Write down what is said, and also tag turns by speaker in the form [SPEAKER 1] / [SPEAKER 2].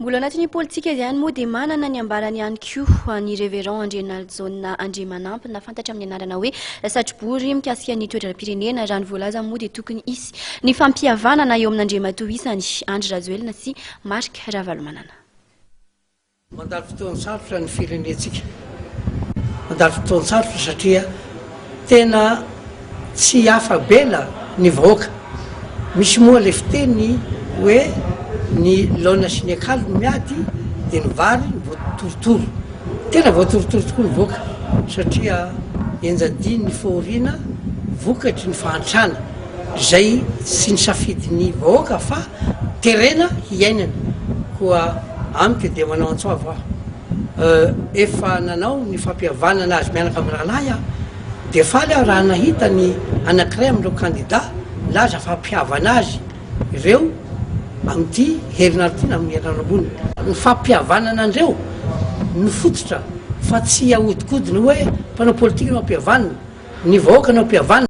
[SPEAKER 1] Mbola anatin'ny politika ihany moa dia manana ny ambarany ihany koa ny Révérend Andrianalijaona Andriamanampy, na fantatra amin'ny anarana hoe Satrobory, mikasika ny toedraharaha-pirenena. Raha ny voalaza moa dia tokony hisy ny fampihavanana eo amin'Andriamatoa isany Andry Rajoelina sy Marc Ravalomanana.
[SPEAKER 2] Mandalo fotoan-tsarotra ny firenentsika. Mandalo fotoan-tsarotra satria tena tsy afa-bela ny vahoaka. Misy moa ilay fiteny hoe ny laona sy ny akalo no miady dia ny vary voatorotoro. Tena voatorotoro tokoa ny vahoaka satria enjadian'ny fahoriana vokatry ny fahantrana izay tsy nisafidin'ny vahoaka fa terena hiainana. Koa amiko dia manao antso avo aho. Efa nanao ny fampihavanana azy mianaka amin'ny rahalahy aho, dia faly aho raha nahita ny anankiray amin'ireo kandida nilaza fa hampihavana azy ireo amin'ity herinandro ity na amin'ny herinandro ambony. Ny fampihavanana an'ireo no fototra fa tsy ahodikodina hoe mpanao politika no ampihavanina, ny vahoaka no ampihavanina.